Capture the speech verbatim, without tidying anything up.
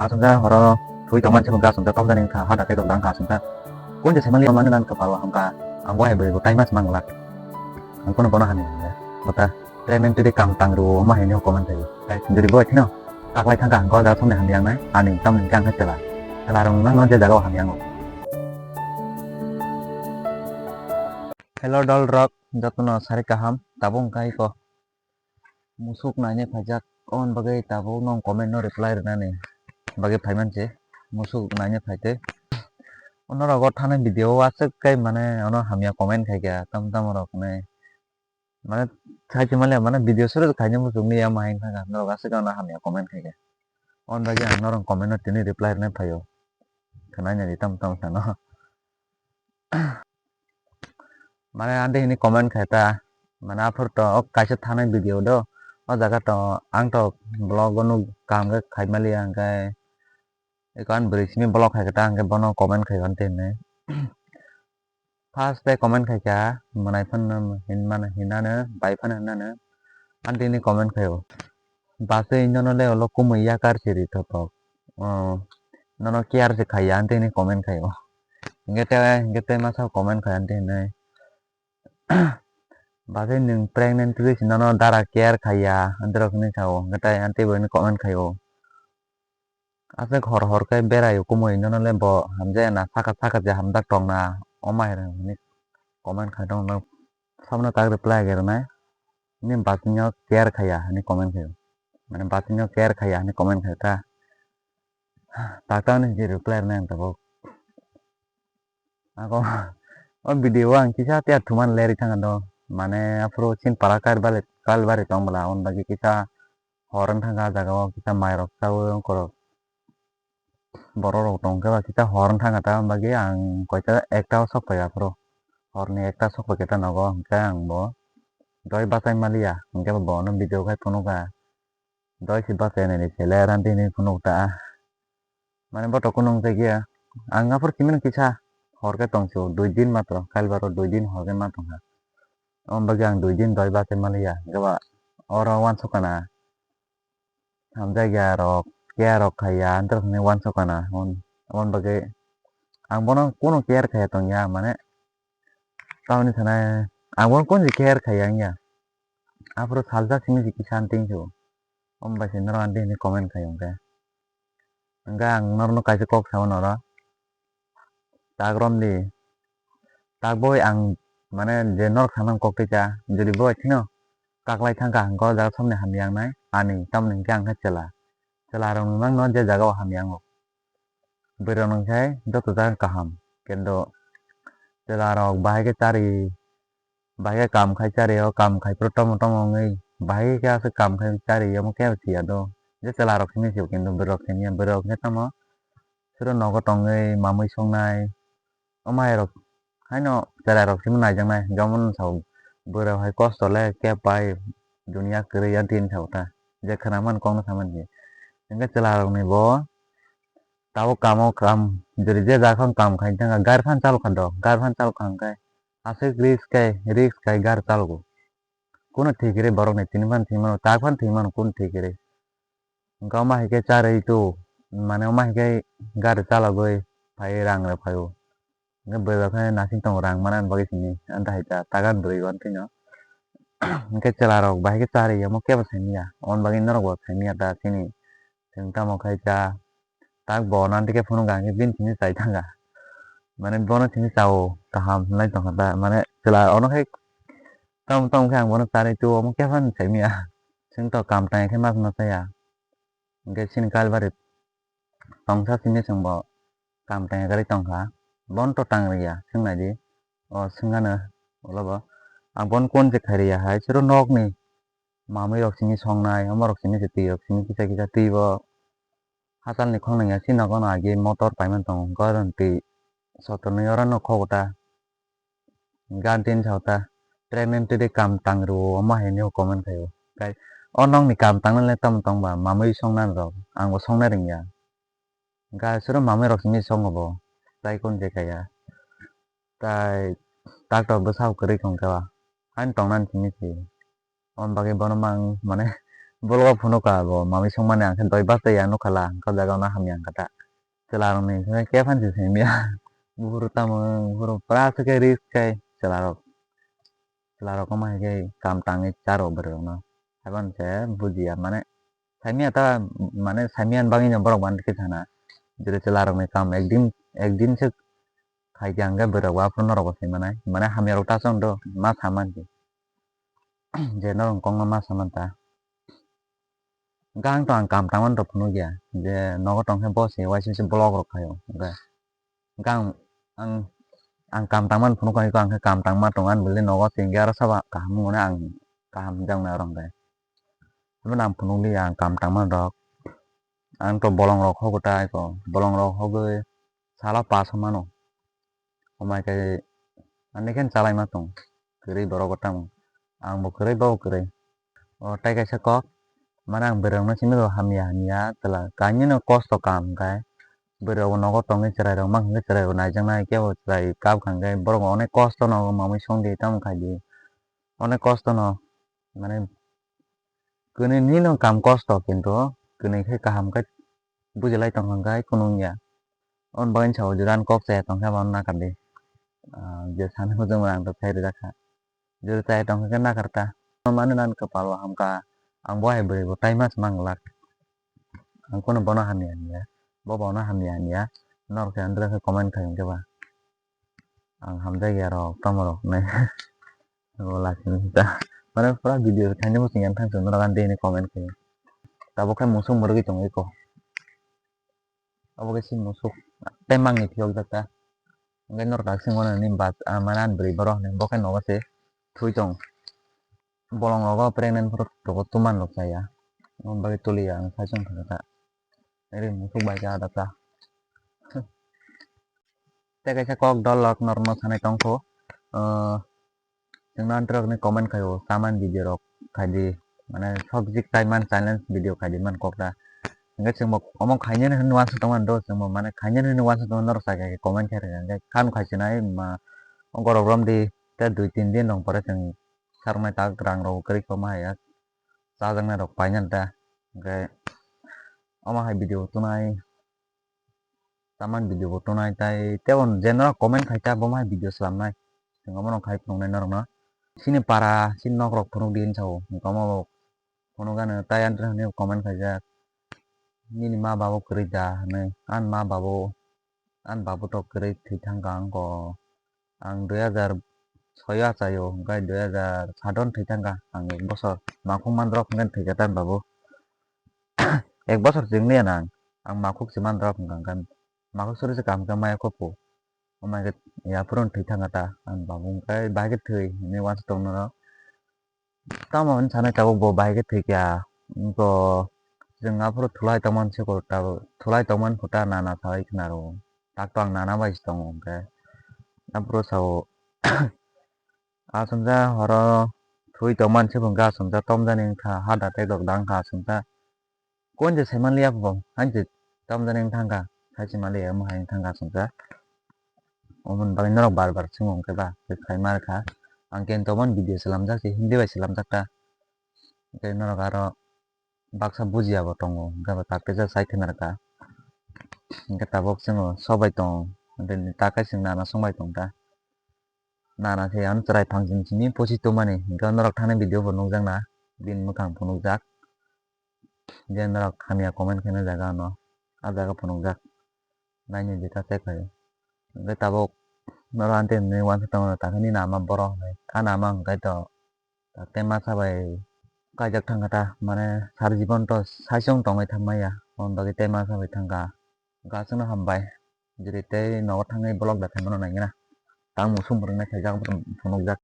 Aswk ja horo thwi tongmani sabo gas wngkha, tokjani wngkha, hada khe dok dang kha aswk ja. Kun je saimanliya mani nang kwpalo hwnka, ang bo hai bwrwi bo tai mas mang glak. Ang kono bono hamya hwnle. Bota pregnant twi kam tang rwo omo hai nw comment khaio. Jodi bo thino taklai thangkha ang gol gal somni hamya wngnai, ani tamni hwnkhe ang khe chwla. Chwla rwngno je jaga o hamya wngo. Hello dol rok, jotono sari kaham, tabuk wngkha iko. Musuk naina phaijak, oboni bagwi tabuk nwng comment no reply rwnani bagwi phaimanse, musuk naina phaitwi. Ono rogo thani video o aswk kai mane ono hamya comment khaikha, tam tam rok hinwi. Mane sachi male mane video suru khaina musuk ni ya mahai thangkha, norok aswk ano hamya comment khaikha. Oboni bagwi ang norok comment no tini reply rwnai phaio. Khwnai nani tam tam sano. Mane ante hini comment khai ta, mane aphuru to o kaisa thanai video do, o jaga to ang to vlog o nuk kaham khe khai maliya, hwnkhe eko ani bwrwi simi vlog khai khe ta, hwnkhe bono comment khai ante hinwi. First tei comment khai kha, mwnai phano hinmano hinano, bai phano hinano, ante hini comment khai o. Bachwi nono le ulo kumui yakar siri thothok. O, nono care se khaiya, ante hini comment khai o. Hingke te, hingke te masa comment khai ante hinwi. Bachwi nwng pregnant twi se nono dara care khaiya, ante rok hinwi sao. Hingke te ante bo hini comment khai o. Aswk hor hor khe berai o kumui nono le bo hamjaya na, saka saka je hamjak tong na, o mai rwng hinwi comment khai tong no. Samno tak reply khe rwnai. Nini bachwino care khaiya hinwi comment khai o. Mane bachwino care khaiya hinwi comment khai ta. Tak tak ni je reply rwnai ang tabuk. Ako o video o ang kisa tiya thuman lerwi thangkha do. Mane aphuru chin para Kalbari, Kalbari tong bwla, aboni bagwi kisa hor wng thangkha ah jaga o, kisa mai rok chaui ongkhorok. Borok rok tong khe ba kisa hor wng thangkha ta, aboni bagwi ang koita ekta o sok phaikha aphuru. Horni ekta sok phaikha ta nogo, hwnkhe ang bo doi bachai maliya, hwnkhe bo bono video khai phunukha. Doi se bachai nai se le randini phunuk ta. Mane bothok kunu wngjakya. Ang aphuru simi kisa hor khe tong sio, dui din matro, Kalbaro dui din hor khe ma tongkha. Aboni bagwi ang dui din doi bachai maliya, hwnkhe ba oro uansukha na. Hamjakya rok, care rok khaiya, antrok hinwi uansukha na. Aboni bagwi ang bono kunu care khaiya tongya, mane tamoni sanai ang bono kunu care khaiya wngya. Aphuru salsa simi se kisa anting sio. Omo bai se norok anting hinwi comment khai hwnkhe. Hwnkhe ang norokno kaisa kok sao norok. Tak romdi. Tak boi ang mane je norok sanang kok twi cha. Jodi boi thino kaklai thangkha hwnkhe o jaga somni hamya wngnai. Ani tamoni hwnkhe ang khe chwla. Chwla rokni mangno je jaga o hamya wngo. Bwrwi rok nang khe joto jaga kaham. Kintu chwla rok bahai khe chari, bahai khe kam khai chari o, kam khai phuru tomo tomo wngwi, bahai khe aswk kam khai chari omo kebo siya do. Je chwla rok simi sio kintu bwrwi rok simi ya, bwrwi rok khe tamo suro nogo tongwi mamwi songnai. Omo hai rok haino chwla rok simi naijaknai, jemon sao bwrwi hai kosto le kebo pai dunia kwrwi ya din sao ta. Je khwna man kok no sa man di. Hwnkhe chwla rok ni bo tabuk kamo kam, jori je jaga phano kam khai thangkha, gari phano chalokha do, gari phano chalokha hwnkhe aswk risk khai, risk khai gari chalogo. Kunu thik ri borok ni tini phano thwi mano, tak phano thwi mano, kunu thik ri. Hwnkhe omo hai khe charwi tu, mane omo hai khe gari chalogwi phai rang rw phaio. Hwnkhe bwrwi rok khe nasing tongo rang mana bagwi simi, anta hai ta tagan bwrwi bo twi no. Hwnkhe chwla rok bahai khe charwi omo kebo sai manya, oboni bagwi norok bo sai manya ta chini. Chwng tamo khai cha, tak bo nang tike phunukha hwnkhe bini simi chai thangkha. Mane bono simi chao kaham hwnlai tongkha ta, mane chwla ono khai tamo tamo khe ang bono chanwi tuo, omo khe phano sai manya. Chwng to kam tang khe mas ma chaya. Hwnkhe chini Kalbari tongsa simi chwng bo kam tang khe tongkha. Bono to tang rwya, chwng nai di. O chwng ano ulo bo. Ang bono kon je khai rwya hai, chwro nokni mamwi rok simi songnai, omo rok simi se twi rok simi kisa kisa twi bo hachal ni khong nangya si nogo no agi motor paimani tongo, hwnkhe oro ni twi sotor ni oro no kho kwta. Hwnkhe ani tini sao ta pregnant twi de kam tang rwo, omo hai hinwi comment khaio. Tei o nokni kam tangnai le tamo tong ba mamwi songnani rok, ang bo songnai rwngya. Hwnkhe aswk mamwi rok simi songo bo, tei kon je kaya. Tai tak tok bwsao kwrwi tong khe ba. Haino tongnani simi se. Aboni bagwi bono mang mane Vlog o phunukha bo mamwi songmani, ang khe doi bachai ya nukha la, ang khe o jaga no hamya wngkha ta. Chwla rok ni khe khe phan se simi ya. Buphuru tamo, buphuru pura se khe risk khai chwla rok. Chwla rok omo hai khe kam tangwi cha rw bwrwi rok no. Haiban se bujiya mane, saimya ta, mane saimya bagwi no borok ban khe sana. Jere chwla rok ni kam ekdin, ekdin se khai khe ang khe bwrwi rok bo aphuru norok bo sai manai. Mane hamya rok ta chwng do ma sa man khe. Je norok kok no ma sa man ta. Hwnkhe ang to ang kam tangmani rok phunukya, je nogo tong khe bo se uaisukhe vlog rok khaio. Hwnkhe, hwnkhe ang, ang, ang kam tangmani phunukha, hwnkhe ang khe kam tangma tongo, ani bagwi nogo se hwnkhe aro sabo kaham wngmani ang kaham wngjak nai oro hwnkhe. Hwnkheno ang phunukliya ang kam tangmani rok. Ang to bolong rok hogo ta aiko, bolong rok hogwi salo paso mano. Omo hai khe ani khe chalai ma tong, kwrwi borok bo tamo. Ang bo kwrwi, bo bo kwrwi. O tei kaisa kok, mane ang bwrwi rok no simi rw hamya hamya chwla, kainwi no kosto kam hwnkhe. Bwrwi rok bo nogo tongwi chwrai rok ma hwnkhe chwrai rok naijaknai kebo chwrai kap kha hwnkhe borok bo onek kosto no mamwi song di tamo khai di. Onek kosto no mane kwnwi ni no kam kosto kintu kwnwi khe kaham khe bujilai tong hwnkhe kunu wngya. Aboni bagwi sao jora ang kok chaya tongkha, abono nakardi. Ah, je sana hojagmani ang to khai rijak kha. Jora chaya tongkha khe nakarta. Mano nani kwpalo hamkha. Ang bo hai bwrwi bo tai mas manglak. Ang kunu bono hamya hamya. Bo bono hamya hamya. Norok khe andro khe comment khai hwnkhe ba. Ang hamjakya rok tamo rok nai. Bo lachini ta. Mane pura video khaina muchung yang thang chwng norok ani comment khai. Tabuk khe musuk mwrwgwi tongwi ko. Abo khe si musuk tei mangni phiyok jak ta. Hwnkhe norok tak singwano nini bach-, ah, mane ani bwrwi borok hinwi bo khe nogo se thwi tong. Bolong rogo pregnant phuru togo tuman rok chaya. Aboni bagwi toliya ang saichung thangkha. Ri musuk bai khe ada ta. Tei kaisa kok dol rok norokno sanai tongkho. Ah, Chwngno antrokni comment khaio, chamani video rok khaidi, mane sokjik taiman challenge video khaidi man kokta. Hwnkhe chwngbo omo khainani hwnwi uansuk tongmani do, chwngbo mane khainani hwnwi uansuk tongmani norok chakhe comment khe rwkha, hwnkhe khan khaisinai ma gorok romdi tei dui tin din rok pore chwng sarnai tak rang rok kwrwi koma haiya chajaknai rok painani ta. Hwnkhe omo hai video tunai. Taman video bo tonai tai tebo je norok comment khai ta bo ma video slam nai. Chwng omo no khai phunuk nai norok no. Chini para chini nok rok phunuk di hinwi sao. Hwnkhe omo bo phunuk gana tai antre hwnwi comment khaijak. Nini ma babo kwrwi da hinwi. Ani ma babo, ani babo to kwrwi thwi thang kha wngkha. Ang dui hazar soi o achaio, hwnkhe dui hazar sat o thwi thangkha ang ek bosor. Makhuk mandrok hwnkhe thwikha ta ang babu. Ek bosor chwng liya nang, ang makhuk se mandrok hwnkha hwnkhe makhuk suri se kaham khe maya kho phu. Omo hai khe yaphuru thwi thangkha ta ang babu hwnkhe bahai khe thwi hinwi uansuk tong norok. Tamo hwn sanai tabuk bo bahai khe thwikha. Wngkho chwng aphuru thulai tongmani se ko tabuk thulai tongmani phuta nana saui khna rwo. Tak to ang nana bai se tongo hwnkhe. Aphuru sao aswkjak horo thwi tongmani se bo hwnkhe aswkjak tomjani wngkha hada tei rok dang kha aswkjak. Kon je saimanliya bo, hain je tamjani wng thangkha, saichimaliya omo hai wng thangkha chwngkha. Omoni bagwi norok bar bar swngo hwnkhe ba, je khaima rwkha. Ang khe tomon video slamjak se, Hindi bai slamjak ta. Hwnkhe norok aro baksa bujiya bo tongo, hwnkhe bo tak teisa sai khna rwkha. Hwnkhe tabuk chwngo sok bai tongo, hwnkhe tak hai chwng nana song bai tong ta. Nana khe ano chwrai phang simi simi pochi tongmani, hwnkhe norok thani video bo nukjak na, bini mwkhang phunukjak. Je norok hamya comment khaina jaga ano, ah jaga phunukjak. Naini jeta check khai. Hwnkhe tabuk norok anti hinwi uansuk tongo, takhe nini ama borok hinwi. Ani ama hwnkhe to, tak tei masa bai kaijak thangkha ta, mane sari jibon to saichung tongwi thangmaya, aboni bagwi tei masa bai thangkha. Hwnkhe aswkno hambai, jiri tei nogo thangwi vlog da khaimano naina. Tang musuk mwrwknai khaijak, phunukjak.